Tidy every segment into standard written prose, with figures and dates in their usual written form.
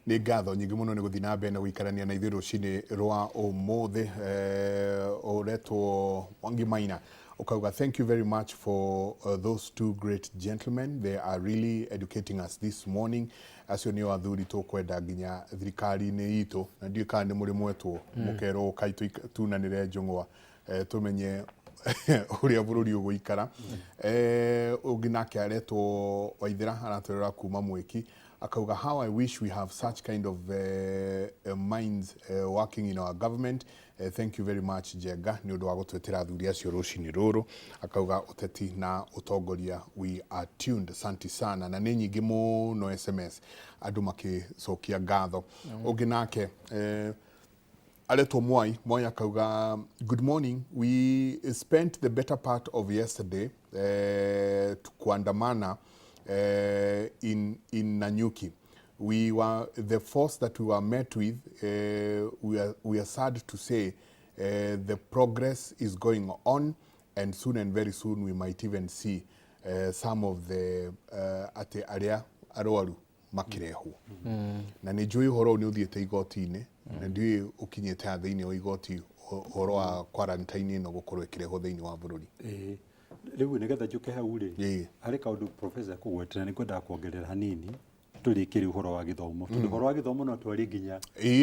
Nĩ ngatho nyingĩ mũno nĩ gũthiĩ na mbere na gũikarania na ithuĩ rũcinĩ rwa ũmũthĩ. Ũretwo Mwangi Maina, ũkauga, "Thank you very much for those two great gentlemen. They are really educating us this morning." Acio nĩo athuri tũkwenda nginya thirikari-inĩ itũ, na ndiũĩ kana nĩ mũrĩ mwetwo mũkerwo ũkai tunanĩre njũng'wa, tũmenye ũrĩa bũrũri ũgũikara. Ũngĩ nake aretwo Waithĩra, aratwĩrora kuma Mwĩki, akauga, "How I wish we have such kind of minds working in our government. Thank you very much, Njenga, nĩ ũndũ wa gũtwĩtĩra athuri acio rũcinĩ rũrũ." Akauga, "Ũteti na ũtongoria, we are tuned. Asante sana." Na nĩ nyingĩ mũno SMS andũ makĩcokia ngatho. Ũngĩ nake aretwo Mwai Mwai, akauga, "Good morning. We spent the better part of yesterday kuandamana in Nanyuki. We were the force that we were met with. We are sad to say the progress is going on, and soon and very soon we might even see some of the atĩ arĩa arwaru makĩrehwo." Na nĩ njũĩ ũhoro ũyũ nĩ ũthiĩte igoti-inĩ, na ndiũĩ ũkinyĩte ha thĩinĩ wa igoti, ũhoro wa quarantine ĩno gũkorwo ĩkĩrehwo thĩinĩ wa bũrũri. Ĩĩ. Rĩu nĩgetha njũke hau rĩ, harĩ kaũndũ professor kũgwetera nĩ kwendaga kuongerera hanini tũrĩkĩrie ũhoro wa gĩthomo, tondũ ũhoro wa gũthomo no twarie nginya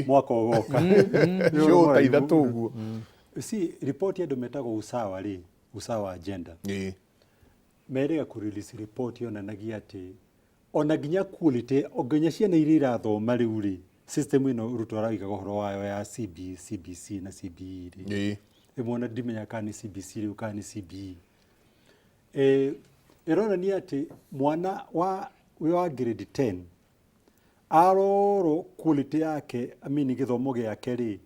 mwaka ũgoka. Nĩ ũhoro Show ta mũraihu. 3 ũguo. Si ripoti andũ metagwo Usawa rĩ, Usawa Agenda, merĩga kũ release report yonanagia atĩ ona nginya quality, o nginya ciana iria irathoma rĩu rĩ, system ĩno Ruto araugaga ũhoro wayo ya CB, CBC na CBE rĩ, rĩmwe ona ndimenya kana nĩ CBC rĩu kana nĩ CBE, ĩronania atĩ mwana wa wĩ wa grade 10 arorwo quality yake, I mean gĩthomo gĩake rĩ,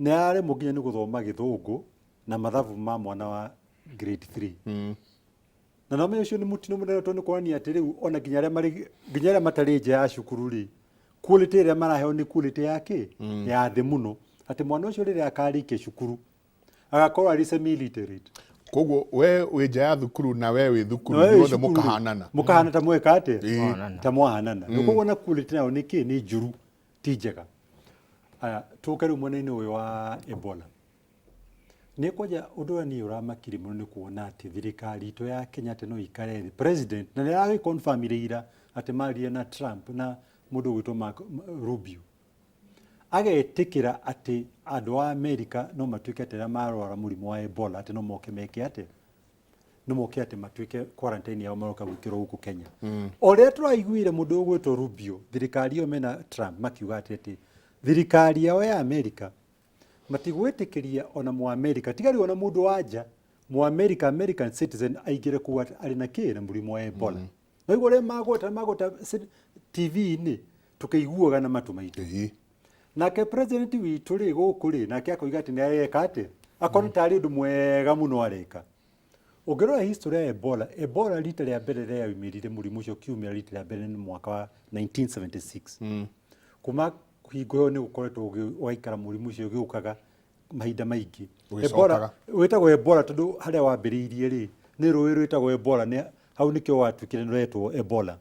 nĩ araremwo nginya nĩ gũthoma Gĩthũngũ na mathabu ma mwana wa grade 3. Na no ũcio nĩ mũtino mũnene, tondũ nĩ kuonania atĩ rĩu ona nginya arĩa marĩ, nginya arĩa matarĩ nja ya cukuru rĩ, quality ĩrĩa maraheo nĩ quality ya kĩ ya thĩ mũno, atĩ mwana ũcio rĩrĩa akarĩkia cukuru agakorwo arĩ semi literate. Koguo we wĩ nja ya thukuru na we wĩ thukuru, Na we wĩ inyuothe cukuru rĩ, mũkahanana. Mũkahana ta mweka atĩa? Ĩĩ. Ta mwahanana. mm. Koguo na quality nayo nĩ kĩ nĩ njuru, ti njega. Aya, tũke rĩu mwena-inĩ ũyũ wa Ebola. Nĩ kwanja ũndũ ũrĩa niĩ ũramakire mũno nĩ kuona atĩ thirikari itũ ya Kenya atĩ no ikare thĩ, president na nĩ aragĩ confirm ira atĩ marire na Trump na mũndũ ũgwĩtwo Mark Rubio, agetĩkĩra atĩ andũ a Amerika no matuĩke atĩ arĩa marwara mũrimũ wa Ebola atĩ no moke meke atĩ no moke atĩ matuĩke quarantine yao maroka gwĩkĩrwo gũkũ Kenya. O rĩrĩa tũraiguire mũndũ ũgwĩtwo Rubio, thirikari ĩyo mena Trump makiuga atĩ thirikari yao ya Amerika matigwĩtĩkĩria ona Mũamerika, tiga rĩu ona mũndũ wa nja, Mũamerika, American citizen, aingĩre kũu atĩ arĩ na kĩ na mũrimũ wa Ebola. No igua ũrĩa magweta TV-inĩ, tũkĩiguaga na matũ maitũ. Nake president witũ rĩ gũkũ rĩ, nake akoiga atĩ nĩ areka atĩ akorwo tarĩ ũndũ mwega mũno areka. Ũngĩrora history ya Ebola, Ebola rita rĩa mbere rĩrĩa yaumĩrire, mũrimũ ũcio ũkiumĩra rita rĩa mbere nĩ mwaka wa 1976. Kuma hingo ĩyo nĩ ũkoretwo ũgaikara mũrimũ ũcio ũgĩũkaga mahinda maingĩ. Ũgĩcokaga. Ebola wĩtagwo Ebola tondũ harĩa wambĩrĩirie rĩ nĩ rũĩ rwĩtagwo Ebola, nĩ hau nĩkĩo watuĩkire nĩ rwetwo Ebola.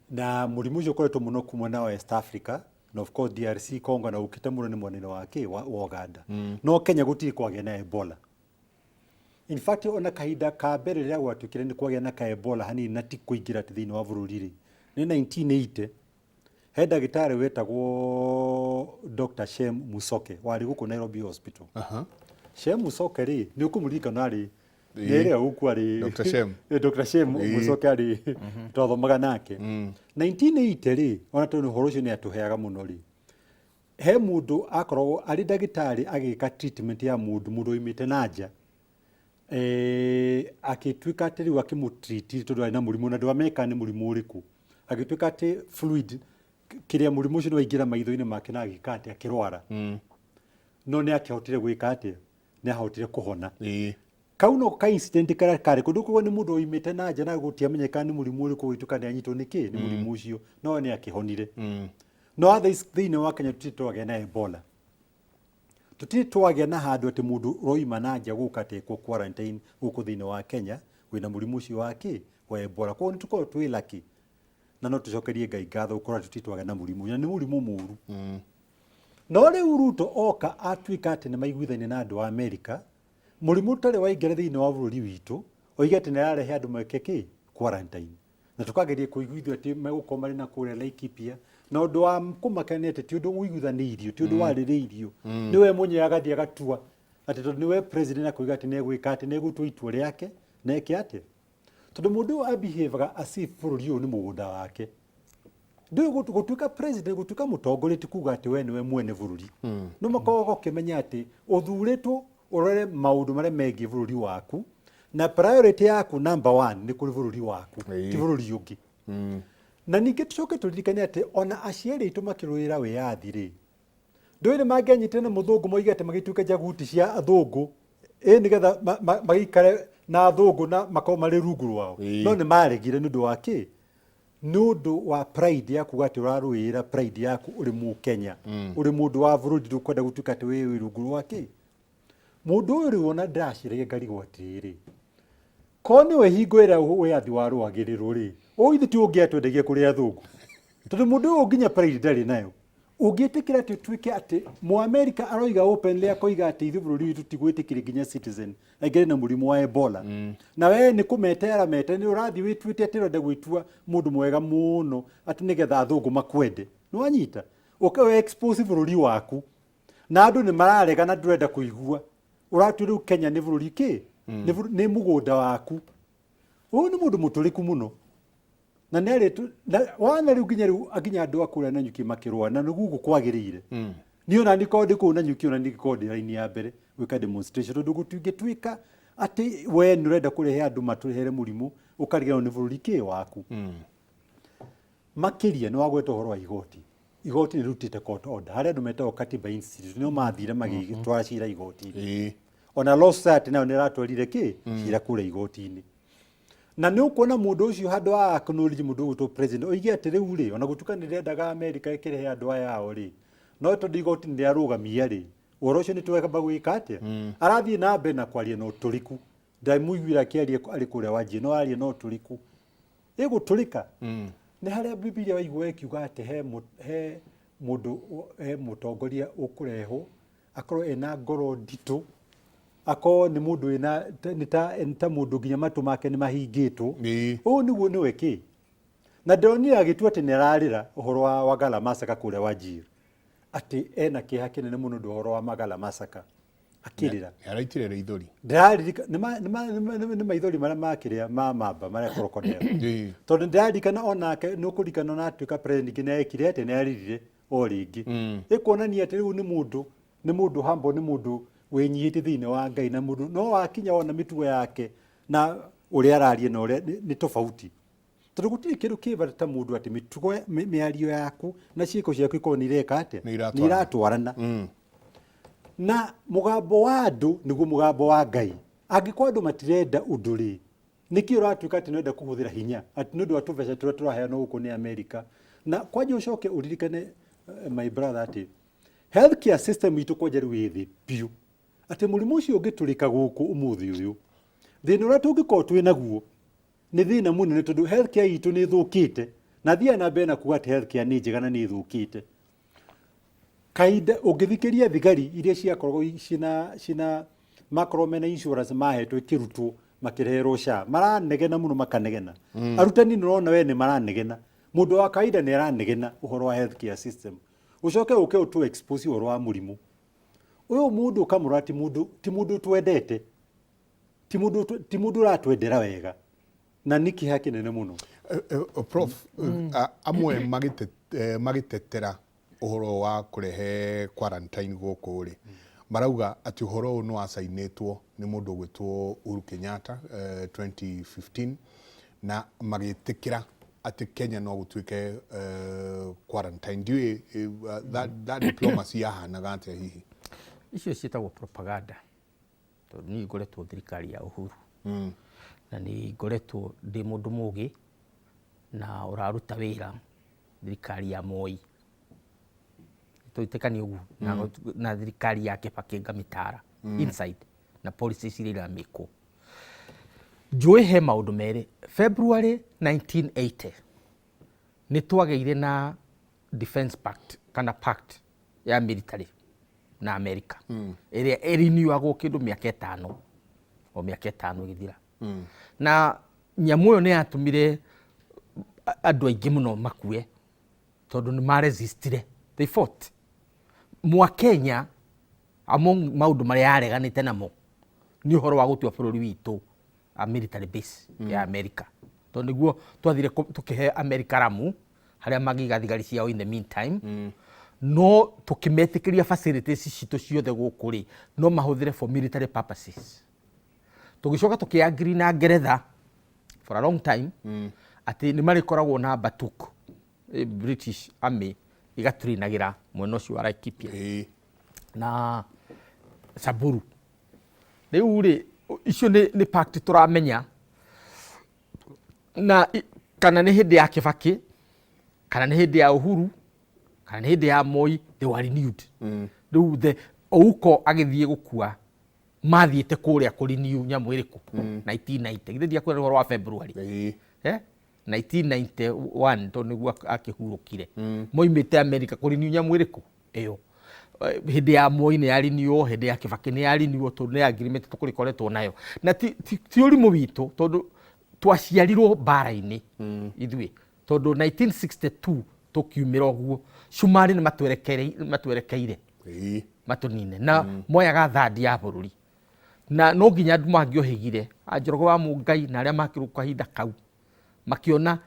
Na mũrimũ ũcio ũkoretwo mũno kuma mwena wa West Africa na of course DRC Congo, na ũkĩte mũno nĩ mwena-inĩ wa kĩ wa Uganda. No Kenya gũtirĩ kwagĩa na Ebola. In fact, ona kahinda ka mbere rĩrĩa gwatuĩkire nĩ kwagĩa na ka Ebola hanini na ti kũingĩra atĩ thĩinĩ wa bũrũri rĩ, nĩ 1980. He ndagĩtarĩ wetagwo Dr. Shem Musoke warĩ gũkũ Nairobi Hospital. Shem Musoke rĩ, nĩ ũkũmũririkana, arĩ nĩ ĩrĩa gũkũ arĩ Dr. Shem. Dr. Shem Musoke arĩ twathomaga nake 1980 rĩ, ona tondũ ũhoro ũcio nĩ atũheaga mũno rĩ, he mũndũ akoragwo arĩ ndagĩtarĩ agĩka treatment ya mũndũ oimĩte na nja, akĩtuĩka atĩ rĩu akĩmũtreat tondũ arĩ na mũrimũ na ndwamenyeka nĩ mũrimũ ũrĩkũ, agĩtuĩka atĩ fluid kĩrĩa mũrimũ ũcio nĩ waingĩra maitho-inĩ make na agĩka atĩ akĩrwara, no nĩ akĩhotire gwĩka atĩa, nĩ ahotire kũhona. Kau no ka incident karĩa karĩ kũndũ kũguo nĩ mũndũ oimĩte na nja na gũtiamenyeka nĩ mũrimũ ũrĩkũ, gũgĩtuĩka nĩ anyitwo nĩ kĩ nĩ mũrimũ ũcio, no nĩ akĩhonire. No other thĩinĩ wa Kenya tũtirĩ twagĩa na Ebola, tũtirĩ twagĩa na handũ atĩ mũndũ ũroima na nja gũka atekwo quarantine gũkũ thĩinĩ wa Kenya wĩna mũrimũ ũcio wa kĩ wa Ebola. Koguo nĩ tũkoragwo twĩ lucky. Na no tũcokerie Ngai ngatho gũkorwo atĩ tũtwagĩa na mũrimũ, na nĩ mũrimũ mũru. No rĩu Ruto oka atuĩka atĩ nĩ maiguithania na andũ a Amerika, mũrimũ ũtarĩ waingĩra thĩinĩ wa bũrũri witũ, oige atĩ nĩ ararehe andũ meke kĩ quarantine. Na tũkageria kũiguithio atĩ megũkorwo marĩ na kũrĩa Laikipia, na ũndũ wa kũmakania atĩ ti ũndũ ũiguithanĩirio, ti ũndũ warĩrĩirio. Nĩwe mwenyewe agathiĩ agatua atĩ tondũ nĩwe president akoiga atĩ nĩegwĩka atĩ nĩegũtua itua rĩake na eke atĩa. Tondũ mũndũ ũyũ abehavaga as if bũrũri ũyũ nĩ mũgũnda wake. Ndũĩ gũtuĩka president, gũtuĩka mũtongoria ti kuga atĩ we nĩwe mwene bũrũri. No makoragwo ũkĩmenya atĩ ũthurĩtwo ũrore maũndũ marĩa megiĩ bũrũri waku, na priority yaku number one nĩ kũrĩ bũrũri waku, ti bũrũri ũngĩ. Na ningĩ tũcoke tũririkane atĩ ona aciari aitũ makĩrũĩra wĩyathi rĩ, ndũĩ nĩ mangĩanyitire na mũthũngũ moige atĩ magĩtuĩke njaguti cia athũngũ, ĩ nĩgetha magĩikare na athũngũ na makorwo marĩ rungu rwao. No nĩ maregire nĩ ũndũ wa kĩ? Nĩ ũndũ wa pride ya kuga atĩ ũrarũĩra pride yaku ũrĩ Mũkenya, ũrĩ mũndũ wa bũrũri, ndũkwenda gũtuĩka atĩ wĩ rungu rwa kĩ? Mũndũ ũyũ rĩu ona ndĩraciragia ngarigwo atĩrĩrĩ, korwo nĩwe hingo ĩrĩa wĩyathi warũagĩrĩrwo rĩ, ũyũ ithe ti ũngĩatwendagia kũrĩ athũngũ. Tondũ mũndũ ũyũ nginya pride ndarĩ nayo. Ũngĩtĩkĩra atĩ ũtuĩke atĩ Mũamerika aroiga openly akoiga atĩ ithuĩ bũrũri witũ tigwĩtĩkĩria nginya citizen aingĩre na mũrimũ wa Ebola. Na we nĩ kũmetera mete, nĩ ũrathiĩ wĩtuĩte atĩ ũrenda gwĩtua mũndũ mwega mũno atĩ nĩgetha athũngũ makwende. Nĩ wanyita? Ũke expose bũrũri waku. Na andũ nĩ mararega na ndũrenda kũigua. Ũratua rĩu Kenya nĩ bũrũri kĩ? Nĩ mũgũnda waku. Ũyũ nĩ mũndũ mũtũrĩku mũno. Na nĩ arĩ na wana rĩu nginya rĩu nginya andũ a kũrĩa Nanyuki makĩrũa na nĩguo ũguo kwagĩrĩire. Niĩ ona niĩ korwo ndĩ kũu Nanyuki ona niĩ ngĩkorwo ndĩ raini ya mbere gwĩka demonstration tondũ gũtingĩtuĩka atĩ we nĩ ũrenda kũrehe andũ matũrehere mũrimũ ũkariganĩrwo nĩ bũrũri kĩ waku. Makĩria nĩ wagweta ũhoro wa igoti. Igoti nĩ rĩrutĩte court order. Harĩ andũ metagwo Katiba Institute nĩo mathire magĩtwara cira igoti-inĩ. Ona Law Society nayo nĩ ĩratwarire kĩ cira kũrĩa igoti-inĩ. Na nĩ ũkuona mũndũ ũcio handũ ha acknowledge mũndũ ũgwĩtwo president oige atĩ rĩu rĩ ona gũtuĩka nĩ rĩendaga America ĩkĩrehe andũ aya ao rĩ, no tondũ igoti nĩ rĩarũgamia rĩ, ũhoro ũcio nĩ twamba gwĩka atĩa? Arathiĩ na mbere na kwaria na ũtũrĩku. Ndamũiguire akĩaria arĩ kũrĩa Wajir, no aria na ũtũrĩku. Ĩgũtũrĩka. Nĩ harĩa Bibilia waigua ĩkiuga atĩ he mũndũ, he mũtongoria ũkũrehwo akorwo ena ngoro nditũ, akorwo nĩ mũndũ wĩna, nĩ ta mũndũ nginya matũ make nĩ mahingĩtwo. Ũyũ nĩguo nĩwe kĩ? Na ndĩronire agĩtua atĩ nĩ ararĩra ũhoro wa Wagala Massacre kũrĩa Wajir. Atĩ ena kĩeha kĩnene mũno nĩ ũndũ wa ũhoro wa Wagala Massacre. Akĩrĩra. Nĩ araitire rĩithori. Ndĩraririkana, nĩ maithori marĩa makĩrĩa ma mamba marĩa crocodile. Tondũ ndĩraririkana onake, nĩ ũkũririkana ona atuĩka president ningĩ nĩ ekire atĩa, nĩ arĩrire o rĩngĩ. Ĩkuonania atĩ rĩu nĩ mũndũ, nĩ mũndũ humble, nĩ mũndũ wĩnyihĩtie thĩinĩ wa Ngai, na mũndũ no wakinya wona mĩtugo yake na ũrĩa araria na ũrĩa nĩ tofauti. Tondũ gũtirĩ kĩndũ kĩ bata ta mũndũ atĩ mĩtugo, mĩario yaku na ciĩko ciaku ikorwo nĩ ireka atĩa? Nĩ iratwarana. Nĩ iratwarana. Na mũgambo wa andũ nĩguo mũgambo wa Ngai. Angĩkorwo andũ matirenda ũndũ rĩ, nĩkĩ ũratuĩka atĩ nĩũrenda kũhũthĩra hinya atĩ nĩ ũndũ wa tũbeca tũrĩa tũraheanwo gũkũ nĩ Amerika? Na kwanja ũcoke ũririkane my brother atĩ healthcare system itũ kwanja rĩu ĩ thĩ biũ. Atĩ mũrimũ ũcio ũngĩtũrĩka gũkũ ũmũthĩ ũyũ, thĩna ũrĩa tũngĩkorwo twĩ naguo nĩ thĩna mũnene tondũ healthcare itũ nĩ ĩthũkĩte. Na thiaga na mbere na kuga atĩ healthcare nĩ njega na nĩ ĩthũkĩte. Kahinda ũngĩthikĩria thigari iria ciakoragwo cina makorwo mena insurance mahetwo ĩkĩrutwo makĩreherwo SHA, maranegena mũno makanegena. Arutani nĩ ũrona we nĩ maranegena. Mũndũ wa kawaida nĩ aranegena ũhoro wa healthcare system. Ũcoke ũke ũtũ expose ũhoro wa mũrimũ. Ũyũ mũndũ ũkamũrora ti mũndũ twendete. Ti mũndũ, ti mũndũ ũratwendera wega. Na nĩ kĩeha kĩnene mũno. Prof, amwe magĩtetera ũhoro wa kũrehe quarantine gũkũ rĩ, marauga atĩ ũhoro ũyũ nĩ wacainĩtwo nĩ mũndũ ũgwĩtwo Uhuru Kenyatta 2015 na magĩtĩkĩra atĩ Kenya no gũtuĩke quarantine. Ndiũĩ that diplomacy yahanaga atĩa hihi? Icio ciĩtagwo propaganda. Tondũ niĩ ngoretwo thirikari ya Uhuru. Na nĩ ngoretwo ndĩ mũndũ mũgĩ na ũraruta wĩra thirikari ya Moi. Tũitĩkanie ũguo. Na thirikari ya Kibaki ngamĩtara inside na policies iria iramĩkwo. Njũĩ he maũndũ merĩ. February 1980 Nĩ twagĩire na defense pact kana pact ya military na America ĩrĩa ĩriniwagwo kĩndũ mĩaka 5, o mĩaka 5 ĩgĩthira. Na nyamũ ĩyo nĩ yatũmire andũ aingĩ mũno makue tondũ nĩ maresistire, they fought. Mwa Kenya, among maũndũ marĩa yareganĩte namo nĩ ũhoro wa gũtua bũrũri witũ a military base ya America, tondũ nĩguo twathire tũkĩhe America ramu harĩa mangĩiga thigari ciao in the meantime. No tũkĩmetĩkĩria facilities citũ ciothe gũkũ rĩ, no mahũthĩre for military purposes. Tũgĩcoka tũkĩagree na Ngeretha for a long time atĩ nĩ marĩkoragwo na Batuk, British Army, igatũrinagĩra mwena ũcio wa Laikipia na Samburu. Rĩu rĩ, icio nĩ pact tũramenya na kana nĩ hĩndĩ ya Kibaki, kana nĩ hĩndĩ ya Uhuru, kana nĩ hĩndĩ ya Moi, they were renewed. Rĩu the Ouko agĩthiĩ gũkua, mathiĩte kũrĩa kũ renew nyamũ ĩrĩkũ? 1990. Githĩ ndiakwĩra ũhoro wa February? Eh? 1991, tondũ nĩguo akĩhurũkire, moimĩte America kũ renew nyamũ ĩrĩkũ ĩyo. Hĩndĩ ya Moi nĩ ya renew, hĩndĩ ya Kibaki nĩ ya renew, tondũ nĩ agreement tũkũrĩkoretwo nayo. Na ti ũrimũ witũ, tondũ twaciarirwo mbara-inĩ ithuĩ, tondũ 1962 tũkiumĩra ũguo cumarĩ nĩ matwerekeire matũnine na moyaga thandi ya bũrũri, na no nginya andũ mangĩohĩgire a Njoroge wa Mũngai na arĩa makĩrwo kahinda kau makĩona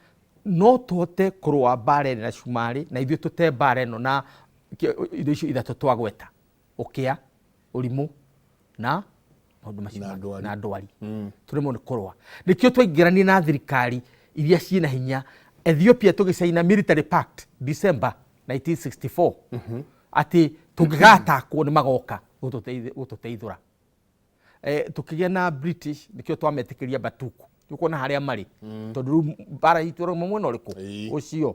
no tũhote kũrũa mbara ĩrĩ na cumarĩ na ithuĩ tũte mbara ĩno na indo icio ithatũ twagweta: ũkĩa, ũrimũ na maũndũ macio Na mangĩ. Ndwari. Na ndwari. Tũremwo nĩ kũrũa, nĩkĩo twaingĩranie na thirikari iria ciĩna hinya. Ethiopia tũgĩcaina military pact December 1964 atĩ tũngĩgatakwo nĩ magoka gũtũteithũra. Tũkĩgĩa na British, nĩkĩo twametĩkĩria Batuku. Nĩũkuona harĩa marĩ, tondũ rĩu mbara itũ ĩrauma mwena ũrĩkũ ũcio.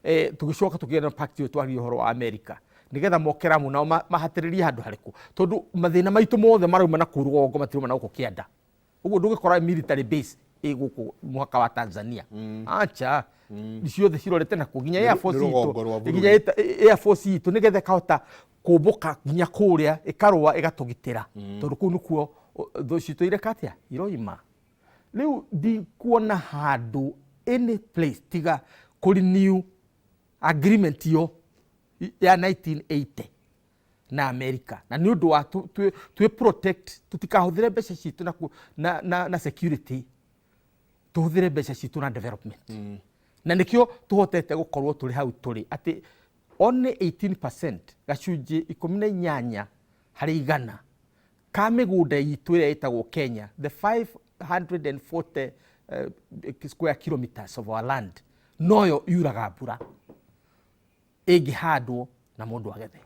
Tũgĩcoka tũkĩgĩa na pact ĩyo twaria ũhoro wa America, nĩgetha moke Ramu nao mahatĩrĩrie handũ harĩkũ, tondũ mathĩna maitũ mothe marauma na kũu rũgongo, matirauma na gũkũ kĩanda. Ũguo ndũgĩkora military base ĩ gũkũ mũhaka wa Tanzania, acha, ciothe cirorete na kũ nginya Air Force Nĩ rũgongo itũ rwa bũrũri. Nginya Air Force itũ, nĩgetha ĩkahota kũmbũka nginya kũrĩa ĩkarũa ĩgatũgitĩra, tondũ kũu nĩkuo thũ citũ ireka atĩa, iroima. Rĩu ndikuona handũ any place tiga kũ renew agreement ĩyo ya 1980 na America, na nĩ ũndũ wa twĩ protect, tũtikahũthĩre mbeca citũ na security, tũhũthĩre mbeca citũ na development. Na nĩkĩo tũhotete gũkorwo tũrĩ hau tũrĩ, atĩ only 18%, gacunjĩ 18% ka mĩgũnda itũ ĩrĩa ĩtagwo Kenya, the 540 square kilometers of our land, noyo yuraga mbura ĩngĩhandwo na mũndũ agethe,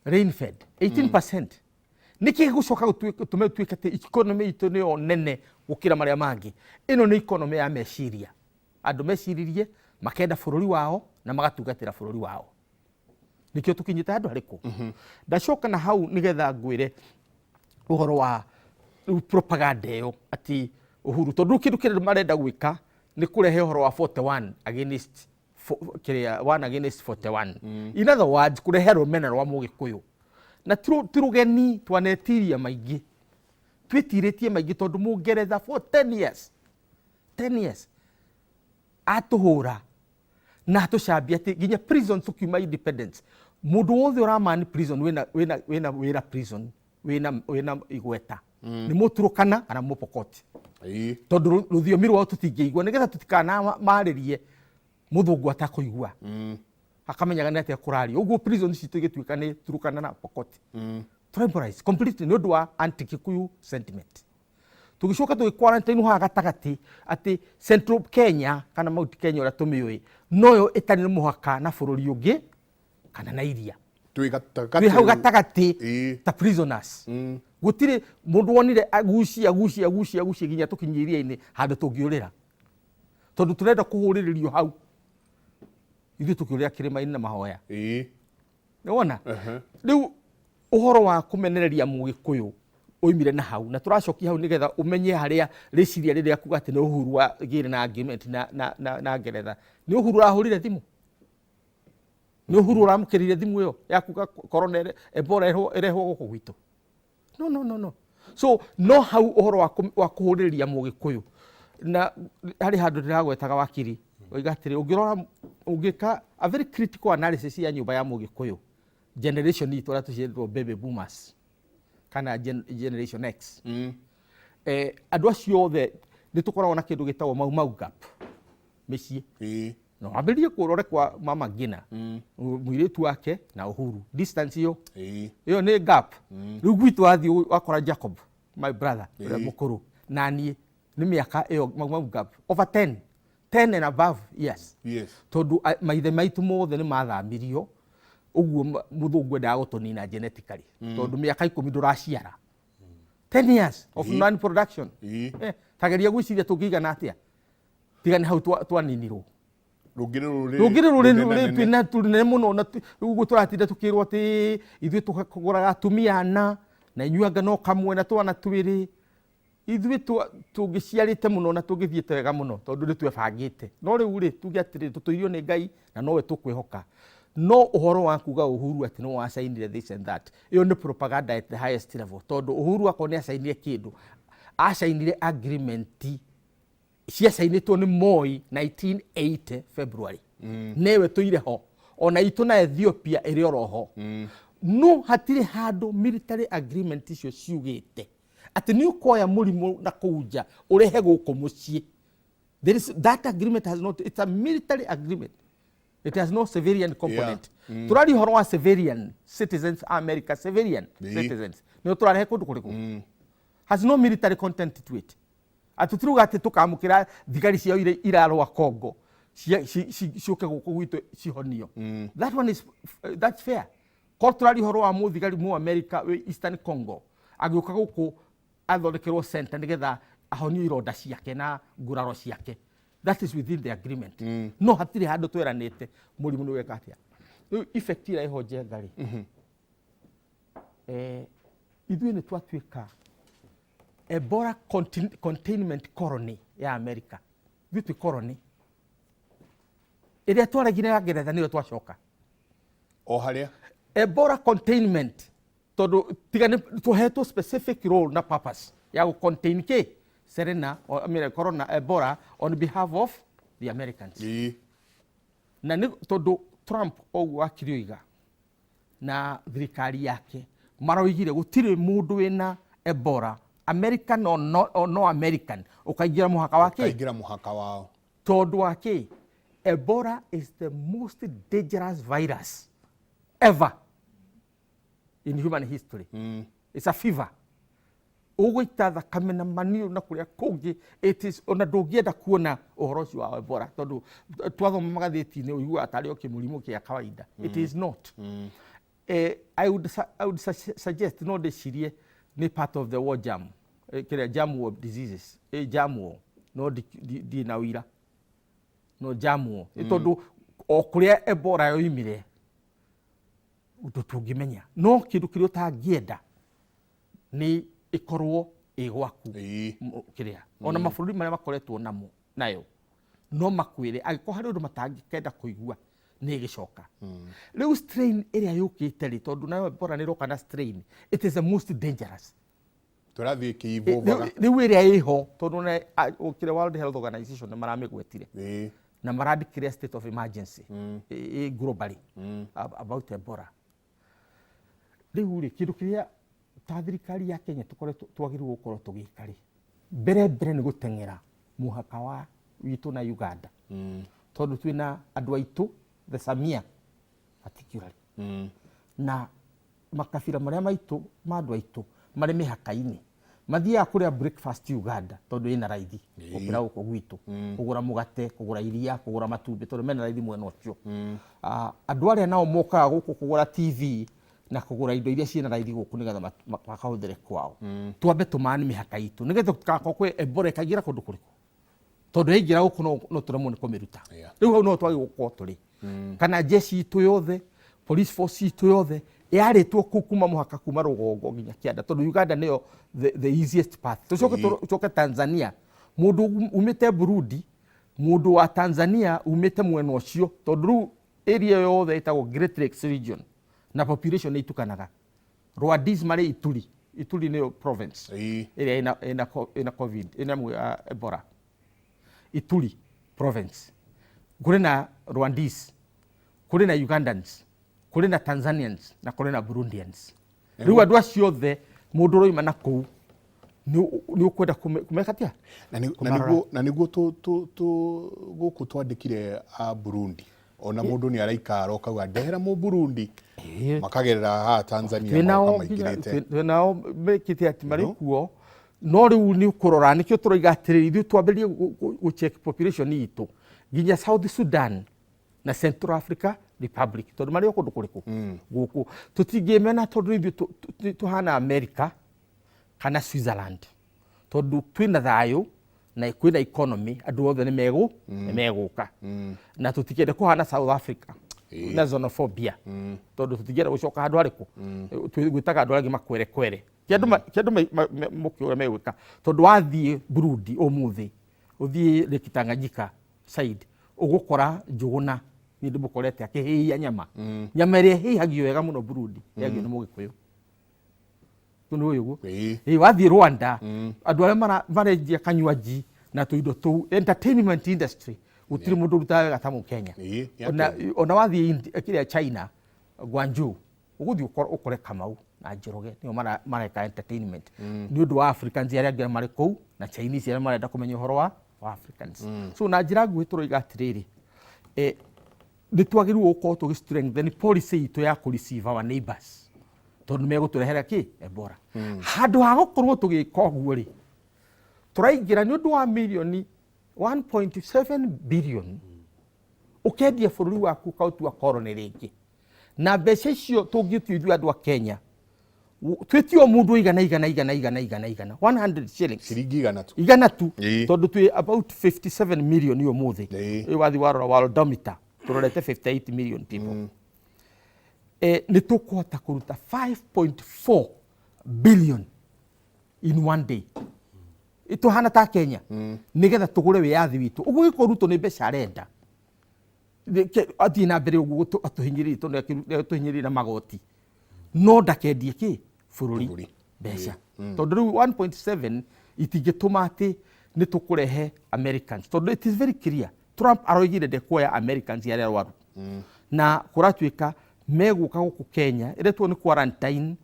rain fed 18%. Nĩkĩ gĩgũcoka gũtũme tuĩke atĩ economy itũ nĩyo nene gũkĩra marĩa mangĩ? Ĩno nĩ economy ya meciria. Andũ meciririe makenda bũrũri wao na magatungatĩra bũrũri wao, nĩkĩo tũkinyĩte handũ harĩkũ. Ndacoka na hau nĩgetha ngwĩre ũhoro wa rĩu propaganda ĩyo atĩ Uhuru, tondũ rĩu kĩndũ kĩrĩa marenda gwĩka nĩ kũrehe ũhoro wa 41 against kĩrĩa, 1 against 41, in other words kũrehe rũmena rwa Mũgĩkũyũ. Na ti rũgeni, twanetiria maingĩ, twĩtirĩtie maingĩ, tondũ Mũngeretha for 10 years, 10 years atũhũra na atũcambia atĩ nginya prison. Tũkiuma independence, mũndũ wothe ũramani prison wĩna wĩra prison wĩna igweta nĩ Mũturũkana kana Mũpokoti, tondũ rũthiomi rwao tũtingĩigua, nĩgetha tũtikanamarĩrie mũthũngũ atakũigua akamenyaga nĩ atĩa kũrario. Ũguo prison citũ igĩtuĩka nĩ Turukana na Pokoti, tribalize completely nĩ ũndũ wa anti Kikuyu sentiment. Tũgĩcoka tũgĩ quarantine haha gatagatĩ, atĩ Central Kenya kana Mount Kenya ũrĩa tũmĩũĩ noyo ĩtarĩ na mũhaka na bũrũri ũngĩ kana na iria. Twĩ gatagatĩ. Twĩ hau gatagatĩ ta prisoners. Gũtirĩ mũndũ wonire agucie agucie agucie agucie nginya tũkinye iria-inĩ handũ tũngĩũrĩra, tondũ tũrenda kũhũrĩrĩrio hau, ithuĩ tũkĩũrĩra kĩrĩma-inĩ na mahoya. Nĩwona rĩu ũhoro wa kũmenereria Mũgĩkũyũ? Oimire na hau na tũracokia hau nĩgetha ũmenye harĩa rĩciria rĩrĩa kuga atĩ nĩ Uhuru wagĩire na agreement na Ngeretha. Nĩ Uhuru ũrahũrire thimũ, nĩ Uhuru ũramũkĩrire thimũ ĩyo ya kuga corona Ebola ĩrehwo gũkũ gwitũ. No, no, no, no. So no hau ũhoro wa kũhũrĩrĩria Mũgĩkũyũ, na harĩ handũ ndĩragwetaga wakiri oiga atĩrĩ, ũngĩrora, ũngĩka a very critical analysis ya nyũmba ya Mũgĩkũyũ, generation itũ arĩa tũciarĩtwo baby boomers kana generation X, andũ acio othe nĩ tũkoragwo na kĩndũ gĩtagwo Mau Mau gap mĩciĩ. No wambĩrĩrie kũrore kwa Mama Ngina, mũirĩtu wake na Uhuru, distance ĩyo ĩyo nĩ gap. Rĩu gwitũ wathiĩ wakora Jacob, my brother ũrĩa mũkũrũ na niĩ, nĩ mĩaka ĩyo Mau Mau gap over 10, 10 and above years. Tondũ maithe maitũ mothe nĩ mathamirio ũguo, mũthũngũ endaga gũtũnina genetically, tondũ mĩaka 10 ndũraciara, 10 years of non production. Tageria gwĩciria tũngĩigana atĩa tiga nĩ hau twaninirwo. Rũngĩ nĩ rũrĩrĩ Rũngĩ nĩ rũrĩrĩ rũnene. Twĩna tũnene mũno na rĩu ũguo tũratinda tũkĩrwo atĩ ithuĩ tũgũraga atumia ana na inyuĩ anga no kamwe na twana twĩrĩ. Ithuĩ tũngĩciarĩte mũno na tũngĩthiĩte wega mũno tondũ nĩ twebangĩte. No rĩu rĩ, tuge atĩrĩ, tũtũirio nĩ Ngai na nowe tũkwĩhoka. No ũhoro wa kuga Uhuru atĩ no wacainire this and that, ĩyo nĩ propaganda at the highest level, tondũ Uhuru akorwo nĩ acainire kĩndũ, acainire agreement ciacainĩtwo nĩ Moi 1980 February, newe tũire ho ona itũ na Ethiopia ĩrĩ oro ho. No hatirĩ handũ military agreement icio ciugĩte atĩ nĩ ũkoya mũrimũ na kũu nja ũrehe gũkũ mũciĩ. There is, that agreement has not, it's a military agreement, it has no civilian component. Tũraria ũhoro wa civilian citizens a America, civilian citizens nĩo tũrarehe kũndũ kũrĩkũ? Has no military content to it. Atĩ tũtiruga atĩ tũkamũkĩra thigari ciao iria irarũa Congo ciũke gũkũ gwitũ cihonio. That one is, that's fair. Korwo tũraria ũhoro wa mũthigari mu America wĩ Eastern Congo agĩũka gũkũ athondekerwo center nĩgetha ahonio ironda ciake na nguraro ciake, that is within the agreement. No hatirĩ handũ tweranĩte mũrimũ nĩ weka atĩa. Rĩu effect ĩrĩa ĩho njenga rĩ, ithuĩ nĩ twatuĩka Ebola containment colony ya America. Ithuĩ twĩ colony ĩrĩa twaregire ya Ngeretha, nĩyo twacoka o harĩa Ebola containment, tondũ tiga nĩ tũhetwo specific role na purpose ya gũ contain kĩ Serena or, I mean, corona, Ebola on behalf of the Americans. Na nĩ tondũ Trump ũguo wakiri oiga na thirikari yake maroigire gũtirĩ mũndũ wĩna Ebola, American or no, or no American, ũkaingĩra mũhaka wa kĩ kaingĩra mũhaka wao. Tondũ wa kĩ? Ebola is the most dangerous virus ever in human history. It's a fever ũgũita thakame na maniũ na kũrĩa kũngĩ. It is, ona ndũngĩenda kuona ũhoro ũcio wa Ebola, tondũ twathoma magathĩti-inĩ ũiguaga tarĩ o kĩmũrimũ kĩa kawaida. It is not. I would suggest no ndĩcirie nĩ part of the war jam, kĩrĩa jam war diseases, jam war, no ndirĩ na ũira, no jam war. Nĩ tondũ o kũrĩa Ebola yoimire ũndũ tũngĩmenya, no kĩndũ kĩrĩa ũtangĩenda nĩ ĩkorwo ĩ gwaku. Kĩrĩa ona mabũrũri marĩa makoretwo namo nayo no makwĩre angĩkorwo harĩ ũndũ matangĩkenda kũigua nĩ ĩgĩcoka. Rĩu strain ĩrĩa yũkĩte rĩ, tondũ nayo Ebola nĩ ĩroka na strain, it is the most dangerous. Tũrathiĩ ĩkĩivovaga. Rĩu ĩrĩa ĩho, tondũ na kĩrĩa World Health Organization nĩ maramĩgwetire na maradeclare state of emergency globally about Ebola. Rĩu rĩ, kĩndũ kĩrĩa ta thirikari ya Kenya tũkoretwo twagĩrĩirwo gũkorwo tũgĩka rĩ, mbere mbere nĩ gũteng'era mũhaka wa witũ na Uganda, tondũ twĩna andũ aitũ, the Samia particularly, na makabira marĩa maitũ ma andũ aitũ marĩ mĩhaka-inĩ mathiaga kũrĩa breakfast Uganda, tondũ ĩna raithi gũkĩra gũkũ gwitũ, kũgũra mũgate, kũgũra iria, kũgũra matumbĩ, tondũ mena raithi mwena ũcio. Andũ arĩa nao mokaga gũkũ kũgũra TV na kũgũra indo iria ciĩna raithi gũkũ nĩgetha makahũthĩre kwao. Twambe tũmani mĩhaka itũ nĩgetha tũtikakorwo kwĩ Ebola ĩkaingĩra kũndũ kũrĩkũ, tondũ yaingĩra gũkũ no tũremwo nĩ kũmĩruta. Rĩu hau no twagĩrĩirwo gũkorwo tũrĩ kana jeshi itũ yothe, police force itũ yothe Yarĩtwo kũu kuma mũhaka kuma rũgongo nginya kĩanda, tondũ Uganda nĩyo the easiest path. Tũcoke tũcoke Tanzania, mũndũ umĩte Burundi, mũndũ wa Tanzania umĩte mwena ũcio, tondũ rĩu area yothe ĩtagwo Great Lakes region na population nĩ itukanaga. Rwandese marĩ Ituri, Ituri nĩyo province ĩrĩa ĩna COVID, ĩna Ebola. Ituri province kũrĩ na Rwandese, kũrĩ na Ugandans, kũrĩ na Tanzanians na kũrĩ na Burundians. Rĩu andũ acio othe, mũndũ ũroima na kũu nĩ ũkwenda kũmeka atĩa? Na nĩguo gũkũ twandĩkire a Burundi, ona mũndũ nĩ araikara ũkauga ndehera mũ Burundi, makagerera haha Tanzania magoka maingĩrĩte. Twĩnao mekĩte atĩ marĩ kuo, no rĩu nĩ ũkũrora, nĩkĩo tũroiga atĩrĩrĩ, ithuĩ twambĩrĩrie gũ-check population itũ nginya South Sudan na Central Africa Republic, tondũ marĩ o kũndũ kũrĩkũ gũkũ tũtingĩmena, tondũ ithuĩ tũhana America kana Switzerland, tondũ twĩna thayũ na kwĩna economy, andũ othe nĩ megũka, na tũtikende kũhana South Africa na xenophobia, tondũ tũtingĩenda gũcoka handũ harĩkũ gwĩtaga andũ arĩa angĩ makwerekwere. Ti andũ mũkĩ ũrĩa megwĩka, tondũ wathiĩ Burundi ũmũthĩ, ũthiĩ Lake Tanganyika side, ũgũkora Njũgũna, niĩ ndĩmũkorete akĩhĩhia nyama, nyama ĩrĩa ĩhĩhagio wega mũno Burundi ĩhagio nĩ Mũgĩkũyũ. Nĩ ũyũ ũguo. Ĩĩ, wathiĩ Rwanda, andũ arĩa marendia kanywaji na tũindo tũu, entertainment industry, gũtirĩ mũndũ ũrutaga wega ta Mũkenya. Nĩ Ona, ona wathiĩ kĩrĩa China, Guangzhou, ũgũthiĩ ũkore Kamau na Njoroge nĩo mareka entertainment nĩ ũndũ wa Africans arĩa angĩ marĩ kũu na Chinese arĩa marenda kũmenya ũhoro wa Africans. So na njĩra nguhĩ tũroiga atĩrĩrĩ, nĩ twagĩrĩirwo gũkorwo tũgĩ strengthen policy itũ ya kũ receive our neighbors, tondũ megũtũrehera kĩ Ebola. Handũ ha gũkorwo tũgĩka ũguo rĩ, tũraingĩra nĩ ũndũ wa mirioni 1.7 billion, ũkendia bũrũri waku, ũkaũtua colony rĩngĩ, na mbeca icio tũngĩtio ithuĩ andũ a Kenya, twĩtio mũndũ igana igana igana igana igana igana, 100 shillings. Ciringi 100 tu. 100 tu. Tondũ twĩ about 57 million ũmũthĩ. Ĩ wathi warora worldometer, tũrorete 58 million people. Nĩ tũkũhota kũruta 5.4 billion in one day, tũhana ta Kenya, nĩgetha tũgũre wĩyathi witũ. Ũguo gĩkorwo Ruto nĩ mbeca arenda, athiĩ na mbere ũguo atũhinyĩrĩrie, tondũ nĩ atũhinyĩrĩrie na magoti, no ndakendie kĩ bũrũri. Bũrũri. Mbeca, tondũ rĩu 1.7 itingĩtũma atĩ nĩ tũkũrehe Americans, tondũ it is very clear Trump aroigire ndekuoya Americans arĩa arwaru, na kũratuĩka megũka gũkũ Kenya ĩretwo nĩ quarantine,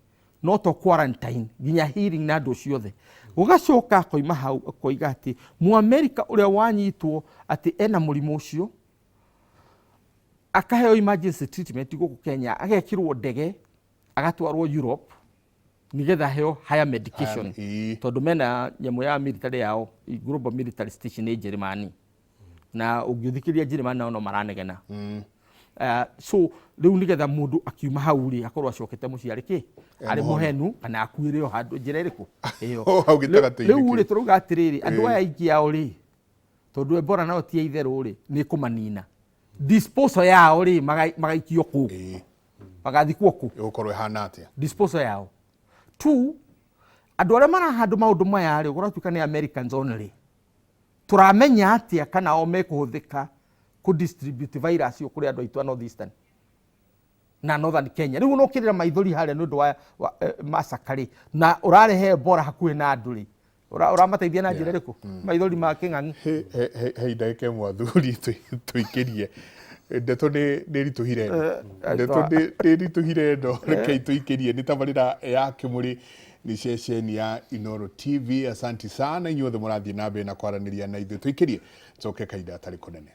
no to quarantine nginya healing na andũ ciothe. Gũgacoka akoima hau akoiga atĩ Mũamerika ũrĩa wanyitwo atĩ ena mũrimũ ũcio akaheo emergency treatment gũkũ Kenya, agekĩrwo ndege agatwarwo Europe nigetha aheo higher medication, tondũ mena nyamũ ya military yao, global military station ĩ Njĩrĩmani, na ũngĩthikĩrĩria Njĩrĩmani nao no maranegena. So rĩu nigetha mũndũ akiuma hau rĩ, akorwo acokete mũciĩ arĩ kĩ arĩ mũhenu kana akuĩre o handũ njĩra ĩrĩkũ ĩyo. O hau gĩtagatĩ-inĩ. Rĩu rĩ, tũrauga atĩrĩrĩ, andũ aya aingĩ ao rĩ, tondũ Ebola nayo ti ya itherũ rĩ, nĩ kũmanina disposal yao rĩ, magaikio kũ, magathikwo kũ? Ĩgũkorwo ĩhana atĩa? Disposal yao two, andũ arĩa marahandũ maũndũ maya rĩ, ũratuĩka nĩ Americans only. Tũramenya atĩa kana o mekũhũthĩka kũ distribute virus ĩyo kũrĩ andũ aitũ a North Eastern na Northern Kenya? Rĩu ũnokĩrĩra maithori harĩa nĩ ũndũ wa massacre rĩ, na ũrarehe Ebola hakuhĩ na andũ rĩ, ũramateithia na njĩra ĩrĩkũ? Maithori ma kĩng'ang'i. He ndagĩka ĩmwe, athuri, tũikĩrie ndeto. Nĩ ritũhire ĩno ndeto, nĩ ritũhire ĩno. Rekei tũikĩrie. Nĩ tabarĩra ya Kĩmũrĩ, nĩ ceceni ya Inoro TV. Asanti sana inyuothe mũrathiĩ na mbere na kwaranĩria na ithuĩ. Tũikĩrie, coke kahinda gatarĩ kũnene.